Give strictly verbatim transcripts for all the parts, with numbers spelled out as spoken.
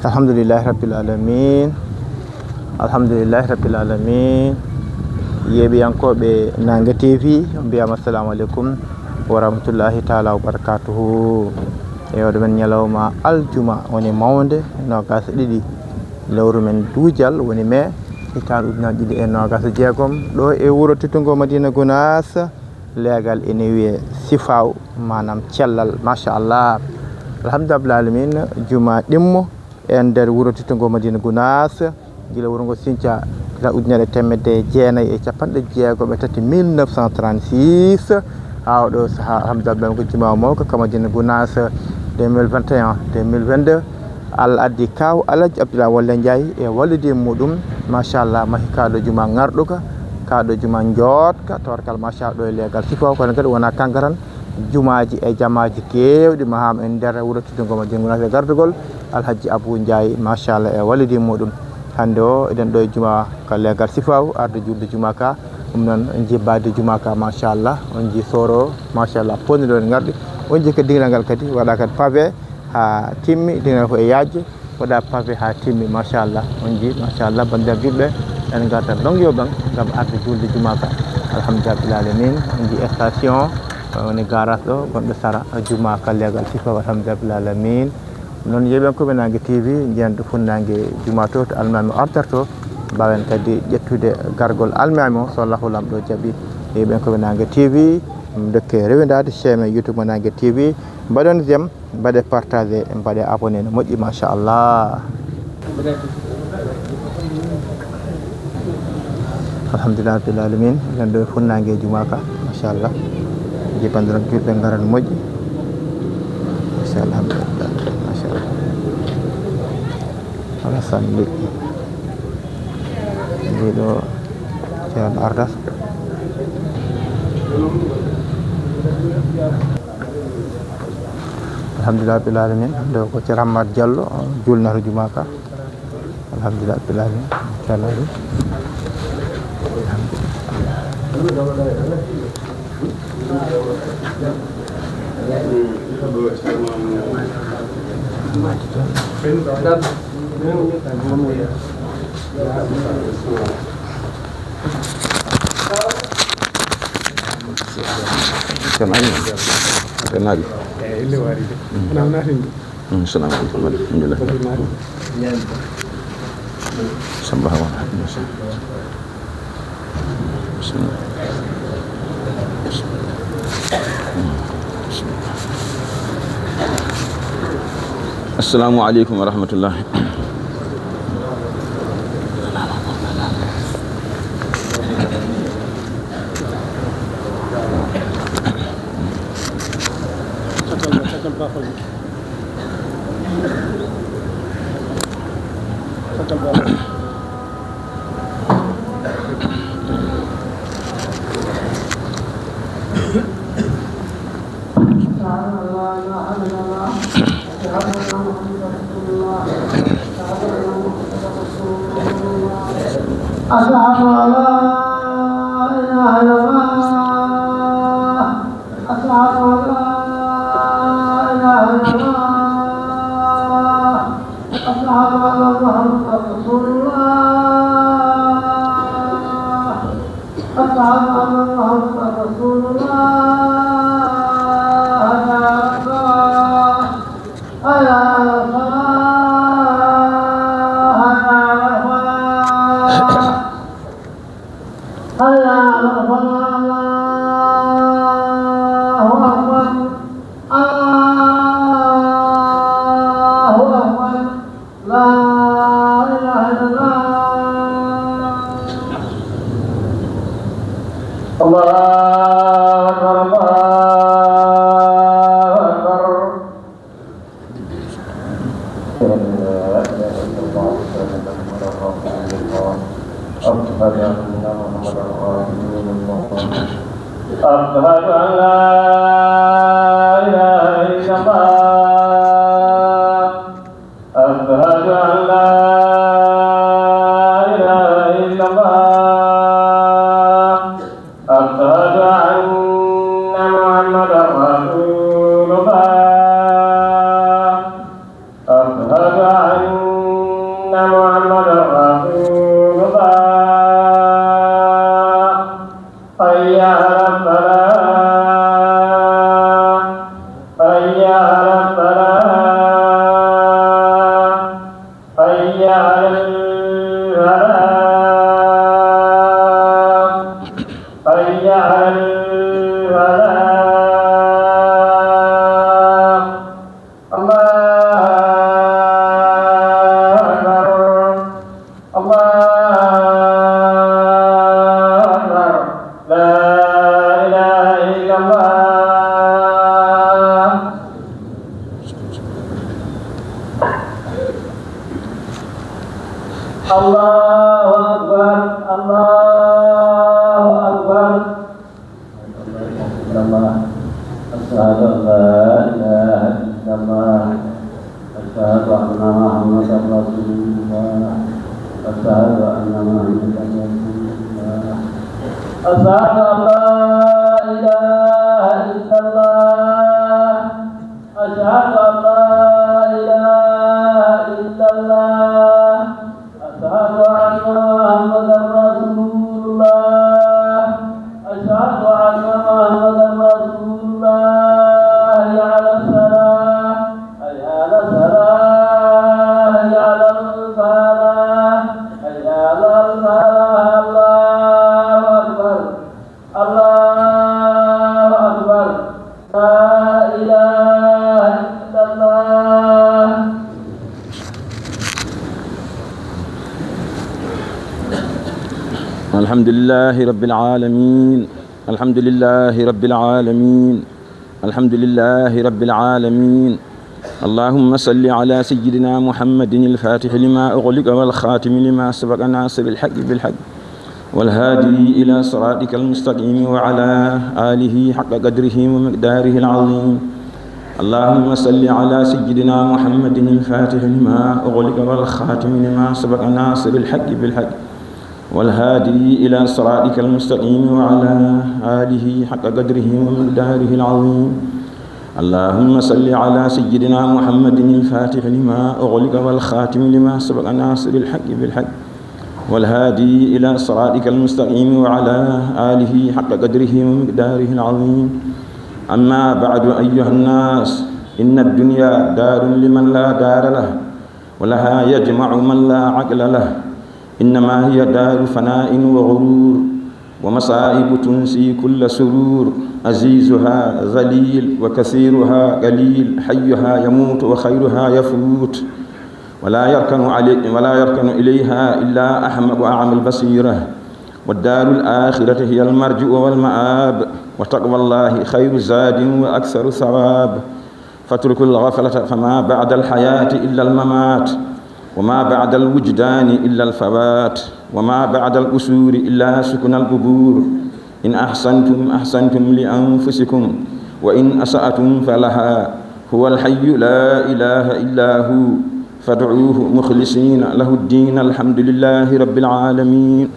Alhamdulillahi rabbil alamin. Alhamdulillahi rabbil alamin. Yeeɓiyankooɓe Naange T V, on mbiyaama assalamu aleykum wa rahmatullahi taala wa barakatuhu. E oɗo men ñalawma aljuma woni mawnde, noogaas e ɗiɗi lewru men duujal woni mai, hitaande ujunere ɗiɗi e noogaas e jeegom, ɗo e wuro teddungo Madina Gunaas, leegal ene wiyee Sifaw, maanaam cellal, machallah. Alhamdulillahi rabbil alamin, juma ɗimmo e nder wuro teddungo Madina Gunaas, gila wuro ngo sinca, gila ujunere teemedde jeenayi e capanɗe jeegom e tati, mille neuf cent trente-six, haa oɗo saha, alhamdulillahi, ko juma mawka ka Madina Gunaas, deux mille vingt et un, deux mille vingt-deux. Allah addi kaaw Alhaji Abdoulaye Wallé Ndiaye e wallidi muɗum, machallah, mahi kaa ɗo juma ŋarɗuka, kaa ɗo juma njooɗka, tawarkal, machallah, ɗo e leegal Sifaw, kono kadi wonaa kanka tan, jumaaji e jamaaji keewɗi mahaama e nder wuro teddungo Madina Gunaas e gardugol Alhaji Abou Ndiaye, machallah, e wallidi muɗum. Hannde o, eɗen ɗo e juma ka leegal Sifaw, arde juulde juma ka, ɗum noon, on njii mbaadi juma ka, machallah, on njii sooro, machallah, ponndi ɗo en ngarɗi, on njii kadi dingiral ngal kadi, waɗa kadi pavé haa timmi, dingiral ko e yaajde, waɗa pavé haa timmi, machallah, on njii, machallah, banndiraaɓe juulɓe, en ngarta ɗon yo ɓang ngam arde juulde juma ka, alhamdulillahi rabbil alamin, on njii station, woni garage ɗo, gonɗo sara juma ka leegal Sifaw, alhamdulillahi rabbil alamin. Noon, yeeɓiyankooɓe Naange T V, njiyan ɗo funnaange juma to, to almaami o artorto, mbaawen kadi ƴettude gargol almaami o, so Allahu Laamɗo jaɓi. Yeeɓiyankooɓe Naange T V, dokke rewindaade chaîne YouTube mo Naange T V, mbaɗon j'aime, mbaɗe partagé, mbaɗe abonné, no moƴƴi, machallah. Alhamdulillahi rabbil alamin, eɗen ɗo e funnaange juma ka, machallah. Jibbandiran juulɓe ngaran moƴƴi. Machallah, alhamdulillah, machallah. Alassane Ly. Ndi ɗo Ceerno Ardas. Alhamdulillahi rabbil alamin, ɗo ko Ceerno Hammat Diallo, juulnata juma ka. Alhamdulillahi rabbil alamin. Machallah. Ceerno Ali. Ceerno Ali. Mm. Assalamu aleykum. Alhamdulillah. Samba Hawa. Bismillah. Assalamu aleykum wa rahmatullah. أشهد أن لا إله إلا الله. أشهد أن لا إله إلا الله. أشهد أن محمدا رسول الله. أشهد أن محمدا رسول الله. حي على الصلاة. حي على الصلاة. حي على الفلاح. حي على الفلاح. الله أكبر. الله أكبر. لا إله إلا الله. الله أكبر. الله أكبر. أشهد أن لا إله إلا الله وحده لا شريك له. أشهد أن محمدا رسول الله. أشهد أن لا إله إلا الله. أشهد أن لا إله إلا الله. أشهد أن محمدا رسول الله. أشهد أن الله أكبر، الله أكبر. أشهد أن لا إله إلا الله. أشهد أن محمدا رسول الله. أشهد أن محمدا رسول الله. أشهد أن لا إله إلا الله. أشهد أن لا إله إلا الله. أشهد أن محمدا رسول الله. أشهد أن محمدا رسول الله. حي على الصلاة. حي على الصلاة. حي على الفلاح. حي على الفلاح. الله أكبر. الله أكبر. لا إله إلا الله. الحمد لله رب العالمين. الحمد لله رب العالمين. الحمد لله رب العالمين. اللهم صل على سيدنا محمد الفاتح لما أغلق والخاتم لما سبق ناصر الحق بالحق والهادي إلى صراطك المستقيم وعلى آله حق قدره ومقداره العظيم. اللهم صل على سيدنا محمد الفاتح لما أغلق والخاتم لما سبق ناصر الحق بالحق والهادي إلى صراطك المستقيم وعلى آله حق قدره ومقداره العظيم. اللهم صل على سيدنا محمد الفاتح لما أغلق والخاتم لما سبق ناصر الحق بالحق والهادي إلى صراطك المستقيم وعلى آله حق قدره ومقداره العظيم. أما بعد، أيها الناس، إن الدنيا دار لمن لا دار له، ولها يجمع من لا عقل له. إنما هي دار فناء وغرور، ومصائب تنسي كل سرور. عزيزها ذليل، وكثيرها قليل. حيها يموت وخيرها يفوت. ولا يركن علي-، ولا يركن إليها إلا أحمق أعمى البصيرة. والدار الآخرة هي المرجع والمآب. وتقوى الله خير زاد وأكثر ثواب. فاتركوا الغفلة، فما بعد الحياة إلا الممات، وما بعد الوجدان إلا الفوات، وما بعد القصور إلا سكن القبور. إن أحسنتم أحسنتم لأنفسكم، وإن أسأتم فلها. هو الحي لا إله إلا هو، فادعوه مخلصين له الدين. الحمد لله رب العالمين.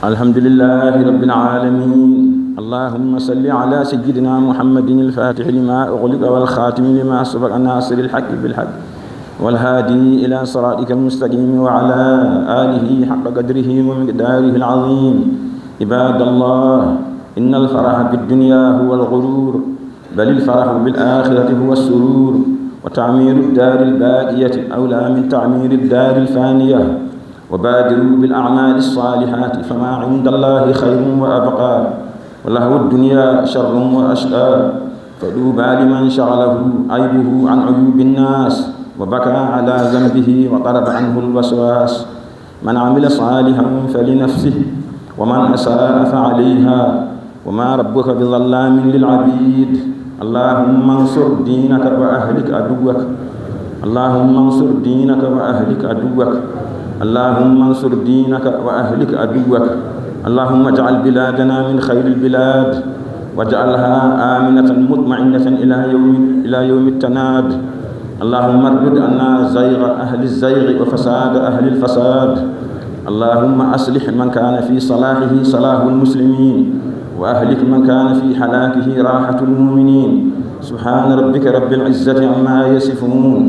الحمد لله رب العالمين. اللهم صل على سيدنا محمد الفاتح لما أغلق والخاتم لما سبق ناصر الحق بالحق والهادي إلى صراطك المستقيم وعلى آله حق قدره ومقداره العظيم. عباد الله، إن الفرح بالدنيا هو الغرور، بل الفرح بالآخرة هو السرور، وتعمير الدار الباقية أولى من تعمير الدار الفانية. وبادروا بالأعمال الصالحات فما عند الله خير وأبقى، ولهو الدنيا شر وأشقى. فطوبى لمن شغله عيبه عن عيوب الناس، وبكى على ذنبه وطرد عنه الوسواس. من عمل صالحا فلنفسه، ومن أساء فعليها، وما ربك بظلام للعبيد. اللهم انصر دينك وأهلك عدوك. اللهم انصر دينك وأهلك عدوك. اللهم انصر دينك وأهلك عدوك. اللهم اجعل بلادنا من خير البلاد، واجعلها آمنة مطمئنة إلى يوم، إلى يوم التناد. اللهم اردد عنا زيغ أهل الزيغ وفساد أهل الفساد. اللهم أصلح من كان في صلاحه صلاح المسلمين، وأهلك من كان في هلاكه راحة المؤمنين. سبحان ربك رب العزة عما يصفون،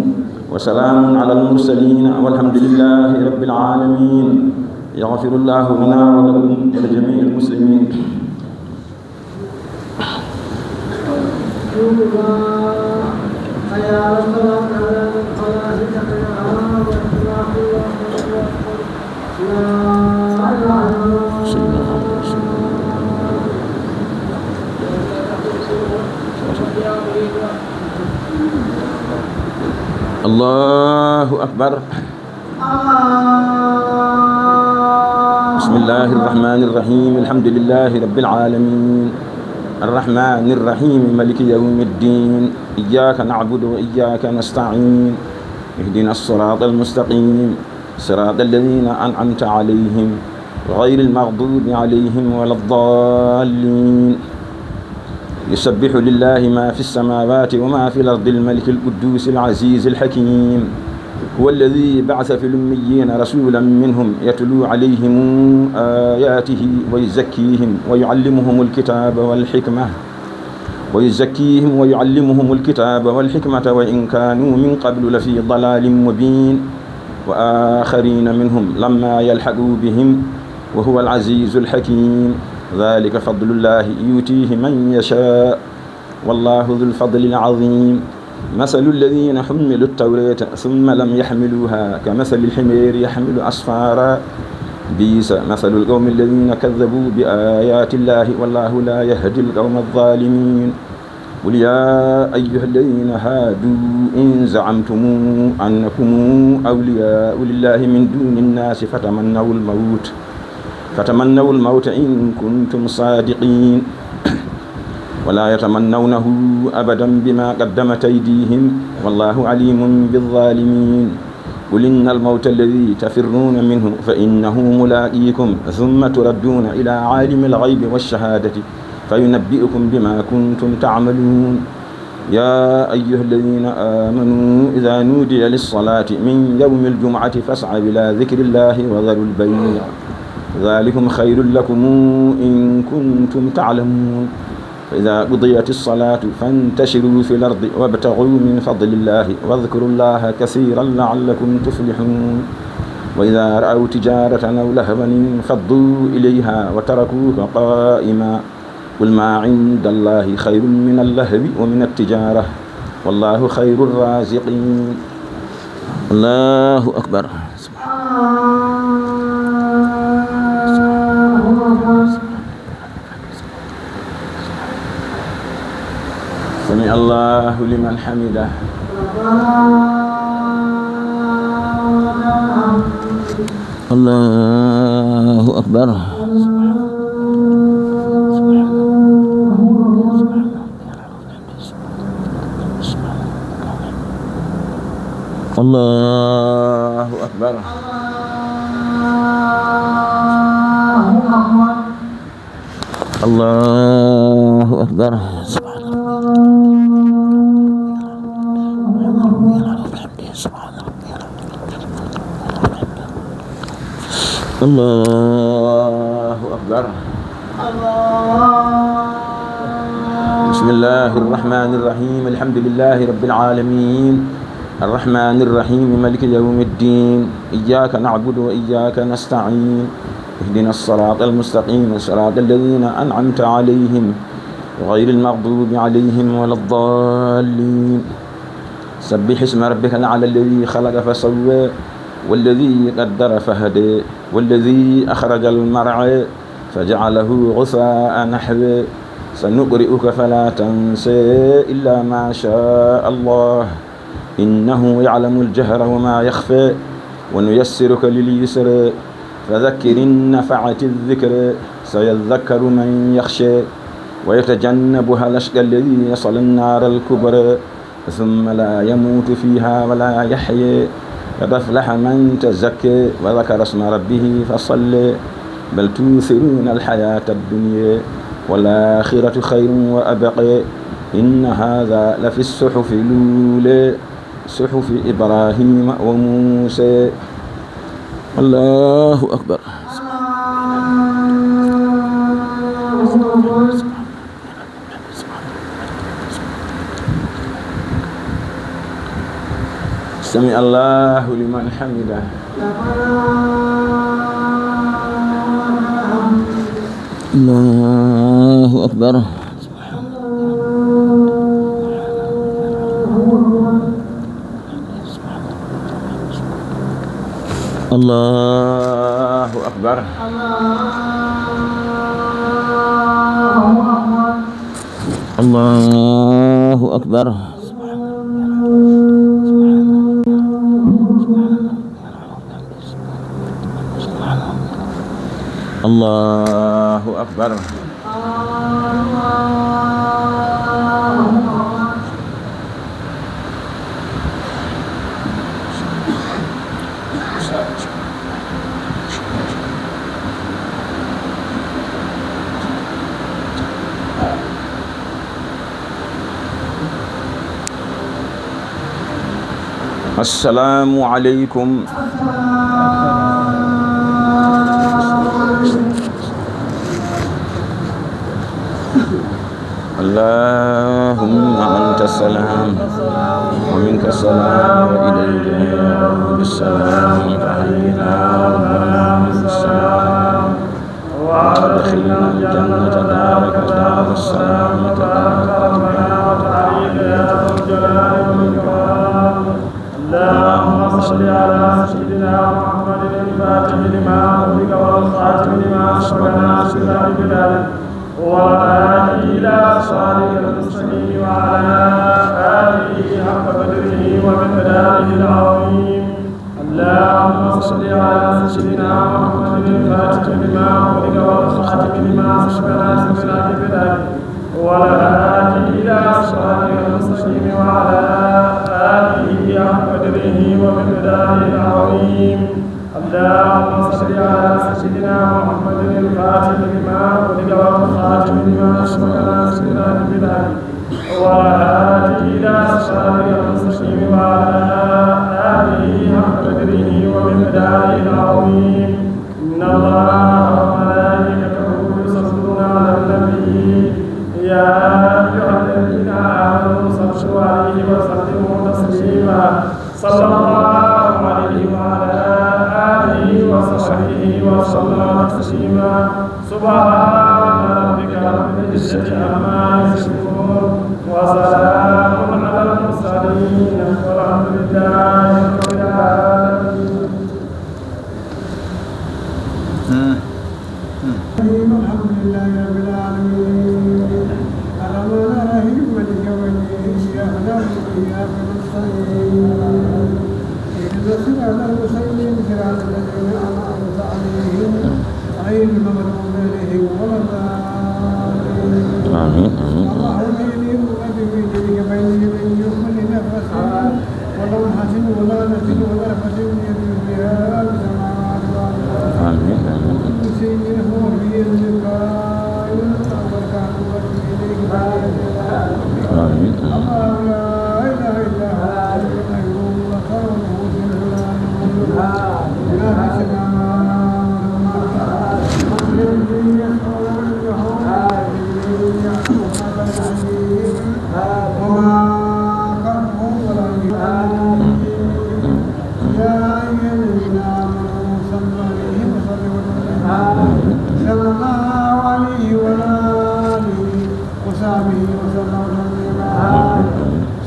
وسلام على المرسلين، والحمد لله رب العالمين. يغفر الله لنا ولكم ولجميع المسلمين. الله أكبر. بسم الله الرحمن الرحيم. الحمد لله رب العالمين. الرحمن الرحيم. مالك يوم الدين. إياك نعبد وإياك نستعين. اهدنا الصراط المستقيم. صراط الذين أنعمت عليهم غير المغضوب عليهم ولا الضالين. يسبح لله ما في السماوات وما في الأرض الملك القدوس العزيز الحكيم. هو الذي بعث في الأميين رسولا منهم يتلو عليهم آياته ويزكيهم ويعلمهم الكتاب والحكمة ويزكيهم ويعلمهم الكتاب والحكمة وإن كانوا من قبل لفي ضلال مبين. وآخرين منهم لما يلحقوا بهم وهو العزيز الحكيم. ذلك فضل الله يؤتيه من يشاء والله ذو الفضل العظيم. مثل الذين حملوا التوراة ثم لم يحملوها كمثل الحمير يحمل أسفارا. بئس مثل القوم الذين كذبوا بآيات الله والله لا يهدي القوم الظالمين. قل يا أيها الذين هادوا إن زعمتم أنكم أولياء لله من دون الناس فتمنوا الموت فتمنوا الموت إن كنتم صادقين. ولا يتمنونه أبدا بما قدمت أيديهم والله عليم بالظالمين. قل إن الموت الذي تفرون منه فإنه ملاقيكم ثم تردون إلى عالم الغيب والشهادة فينبئكم بما كنتم تعملون. يا أيها الذين آمنوا إذا نودي للصلاة من يوم الجمعة فاسعوا إلى ذكر الله وذروا البيع ذلكم خير لكم إن كنتم تعلمون. فإذا قضيت الصلاة فانتشروا في الأرض وابتغوا من فضل الله واذكروا الله كثيرا لعلكم تفلحون. وإذا رأوا تجارة أو لهوا انفضوا إليها وتركوك قائما. قل ما عند الله خير من اللهو ومن التجارة والله خير الرازقين. الله أكبر. سمع الله لمن حمده. الله أكبر. الله أكبر. الله أكبر. سبحان ربي العظيم وبحمده. سبحان ربي العظيم. الله أكبر. بسم الله الرحمن الرحيم. الحمد لله رب العالمين. الرحمن الرحيم. مالك يوم الدين. إياك نعبد وإياك نستعين. اهدنا الصراط المستقيم. صراط الذين أنعمت عليهم غير المغضوب عليهم ولا الضالين. سبح اسم ربك الأعلى الذي خلق فسوى والذي قدر فهدى والذي أخرج المرعى فجعله غثاء نحوه. سنقرئك فلا تنسى إلا ما شاء الله إنه يعلم الجهر وما يخفى ونيسرك لليسرى فذكر إن نفعت الذكرى سيذكر من يخشى ويتجنبها الأشقى الذي يصلى النار الكبرى ثم لا يموت فيها ولا يحيا قد أفلح من تزكى وذكر اسم ربه فصلى بل تؤثرون الحياة الدنيا والآخرة خير وأبقى إن هذا لفي الصحف الأولى صحف إبراهيم وموسى. الله أكبر. سمع الله لمن حمده. الله أكبر. الله أكبر. الله أكبر. الله أكبر. السلام عليكم. اللهم أنت السلام ومنك السلام وإليك السلام. فحينا ربنا بالسلام وأدخلنا الجنة دارك دار السلام تبارك ربنا وتعالى يا ذا الجلال والإكرام. اللهم صل على سيدنا محمد الفاتح لما أغلق والخاتم لما سبق ناصر الحق بالحق والهادي إلى صراطك المستقيم وعلى آله حق قدره ومقداره العظيم. اللهم صل على سيدنا محمد الفاتح لما أغلق والخاتم لما سبق ناصر الحق بالحق والهادي إلى صراطك المستقيم وعلى آله حق قدره ومقداره العظيم. اللهم صل على سيدنا محمد الفاتح لما أغلق والخاتم لما سبق ناصر الحق بالحق والهادي إلى صراطك المستقيم وعلى آله حق قدره ومقداره العظيم. إن الله وملائكته يصلون على النبي، يا أيها الذين آمنوا صلوا عليه وسلموا تسليما. صلى الله عليه وعلى آله وصحبه وسلم تسليما. سبحان ربك رب العزة عما يصفون، وسلام على المرسلين، والحمد لله رب العالمين. الرحيم. الحمد لله رب العالمين. الرحمن الرحيم. مالك يوم الدين. إياك نعبد وإياك نستعين. اهدنا الصراط المستقيم. صراط الذين أنعمت عليهم غير المغضوب عليهم ولا الضالين. آمين، آمين. اللهم إني أقدم إليك بين يدي كل نفس ولمحة ولمحة ولمحة ولمحة يدعو بها السماوات والأرض. آمين، آمين. كل شيء هو بيده القائم والقائم إليك. آمين، آمين. الله لا إله إلا هو الحي القيوم لا تأخذه سنة ولا نوم له ما في السماوات وما في الأرض. من ذا الذي يشفع عنده إلا بإذنه. يعلم ما بين أيديهم وما خلفهم ولا يحيطون. يا أيها الذين آمنوا صلوا عليه وسلموا تسليما. صلى الله عليه وعلى آله وصحبه وسلم تسليما.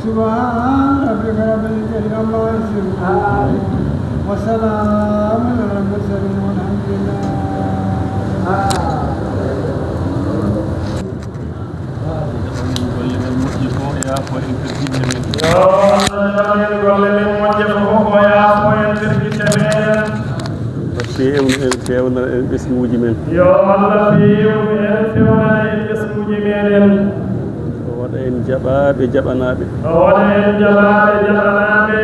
سبحان ربك رب العزة عما يصفون. وسلام على المرسلين والحمد لله. Golle men moƴƴe fof, o yaafo en terɗiiɗe men. Yo Allah jaɓan en golle men moƴƴe fof, o yaafo en terɗiiɗe men. Yo Allah fewnu en, fewnana en ɓesnguuji men. Yo Allah fewnu en, fewnana en ɓesnguuji meɗen. O waɗa en jaɓaaɓe, jaɓanaaɓe. O waɗa en jaɓaaɓe, jaɓanaaɓe.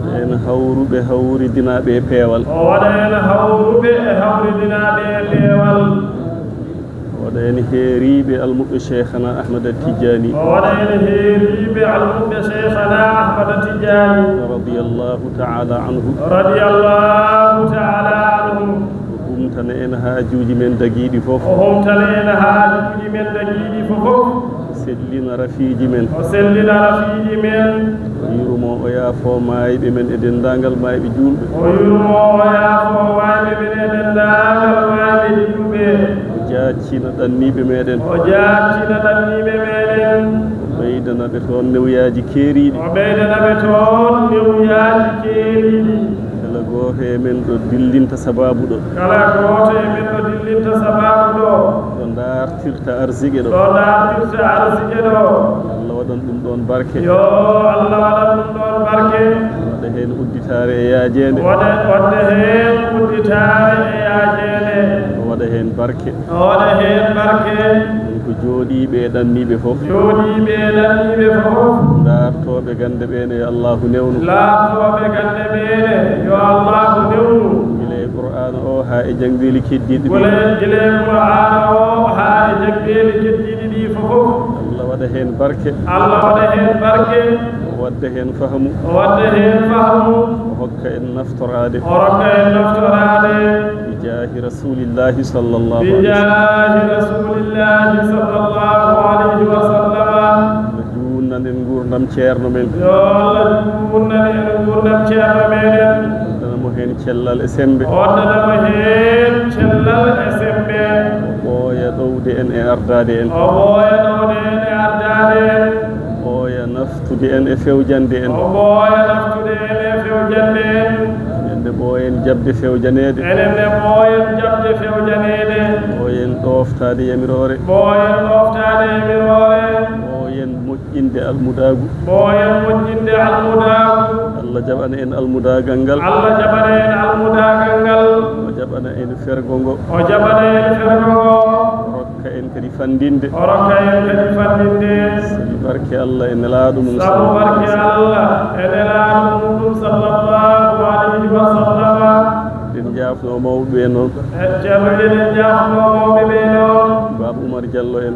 O waɗa en hawruɓe, hawridinaaɓe e peewal. O waɗa en hawruɓe e hawridinaaɓe e peewal. O waɗa en heeriiɓe almuɓɓe Cheikhana Ahmada Tijjaani. O waɗa en heeriiɓe almuɓɓe Cheikhana Ahmada Tijjaani. Radiyallahu ta'ala anhu. Radiyallahu ta'ala anhu. O humtana en haajuuji men dagiiɗi fof. O humtana en haajuuji men dagiiɗi fof. Sellina rafiiji men. O sellina rafiiji men. O yurmo, o yaafo maayɓe men e denndaangal maayɓe juulɓe. O yurmo, o yaafo maayɓe men e denndaangal maayɓe juulɓe. O jaaccina ɗanniiɓe meɗen. O jaaccina ɗanniiɓe meɗen. O ɓeydana ɓe toon newyaaji keeriiɗi. O ɓeydana ɓe toon newyaaji keeriiɗi. Kala gooto e men ɗo dillinta sabaabu ɗo. Kala gooto e men ɗo dillinta sabaabu ɗo. Ɗo ndaartirta arsike ɗo. Ɗo ndaartirta arsike ɗo. Allah waɗan ɗum ɗoon barke. Yo Allah waɗan ɗum ɗoon barke. Heen udditaare e yaajeende. Waɗa, waɗa heen udditaare e yaajeende. O waɗa heen barke. O waɗa heen barke. Ko jooɗiiɓe e ɗanniiɓe fof. Jooɗiiɓe e ɗanniiɓe fof. Daartooɓe gannde ɓeen, yo Allaahu newnu. Daartooɓe gannde ɓeen, yo Allaahu newnu. Gila e Qur'aana o haa e janngeeli keddiiɗi ɗi. Gila, gila e Qur'aana o haa e janngeeli keddiiɗi ɗi fof. Allah waɗa heen barke. Allah waɗa heen barke. O wadda heen fahamu. O wadda heen fahamu. O hokka en naftoraade. O rokka en naftoraade. Bi jaahi Rasuulillaahi sallallaahu alayhi wa sallam. Bi jaahi Rasuulillaahi sallallaahu alayhi wa sallam. Juutnan en nguurndam ceerno men. Yo Allah juutnan en nguurndam ceerno meɗen. Waddana mo heen cellal e semmbe. Waddana mo heen cellal e semmbe. O ɓooya ɗowde en e ardaade en. O ɓooya ɗowde en e ardaade en. O ɓooya naftude en e fewjande en. O ɓooya naftude en e fewjande en. Enen ne ɓooyen jaɓde fewjaneede. Enen ne ɓooyen jaɓde fewjaneede. Ɓooyen ɗooftaade yamiroore. Ɓooyen ɗooftaade yamiroore. Ɓooyen moƴƴinde almudaagu. Ɓooyen moƴƴinde almudaagu. Allah jaɓana en almudaagal ngal. Allah jaɓana en almudaagal ngal. O jaɓana en fergo ngo. O jaɓana en fergo ngo. O rokka en kadi fanndinde. O rokka en kadi fanndinde. Sabu barke Allah e nelaaɗo mum. Sabu barke Allah e nelaaɗo mum ɗum sallallahu alayhi wa sallam. Eɗen njaafnoo mawɓe ɓe noon. E Ceerno, eɗen njaafnoo mawɓe ɓe noon. Baaba Umar Jallo en.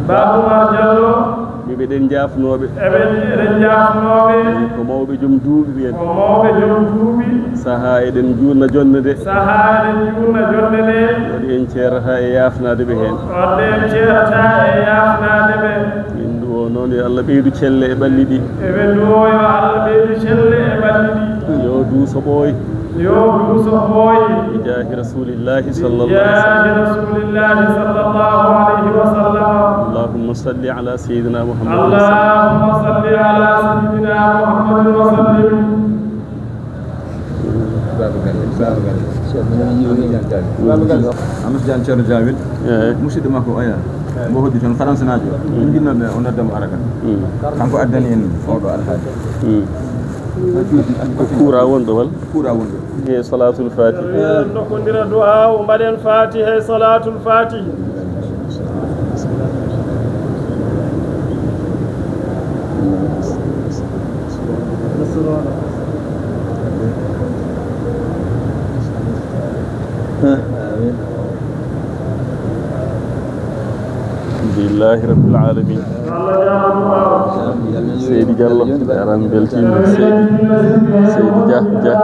Baaba Umar Jallo. Ɓe, ɓe eɗen njaafnoo ɓe. Eɓe, eɗen njaafnoo ɓe. Ko mawɓe joom duuɓi ɓeen. Ko mawɓe joom duuɓi. Sahaa eɗen juutna jonnde nde. Sahaa eɗen juutna jonnde nde. Waɗi en ceerata e yaafnaade ɓe heen. Waɗde en ceerata e yaafnaade ɓe. Min nduwoo noon yo Allah ɓeydu celle e ɓalli ɗi. Eɓe nduwoo yo Allah ɓeydu celle e ɓalli ɗi. Yo duuso ɓooy. Yo duuso ɓooy. Bi jaahi Rasuulillaahi sallallaahu alayhi wa sallam. Bi jaahi Rasuulillaahi sallallaahu alayhi wa sallam. Allahumma salli ala Seydina Muhammad. Allahumma salli ala Seydina Muhammad wa sallim. Baaba Galle, Baaba Galle. Ceerno, mi yiwi. Baaba Galle. Amadou Diagne, Ceerno Diawel. Eey. Musidɗo makko oya. Mbo hoddi toon, faransanaajo. Mm. Ɗum njiɗnoo ɓe, o nodda mo ara kan. Mm. Kanko addani en oɗo alhaali. Mm. Ko kuura wonɗo walla? Kuura wonɗo. E Salaatul Faatihi. Ndokkondira du'a o, mbaɗen Faatiha e Salaatul Faatihi. Alhamdulillahi rabbil alamin. Seydi Diallo, jaaraama, beltiima. Seydi, Seydi Dia, Dia.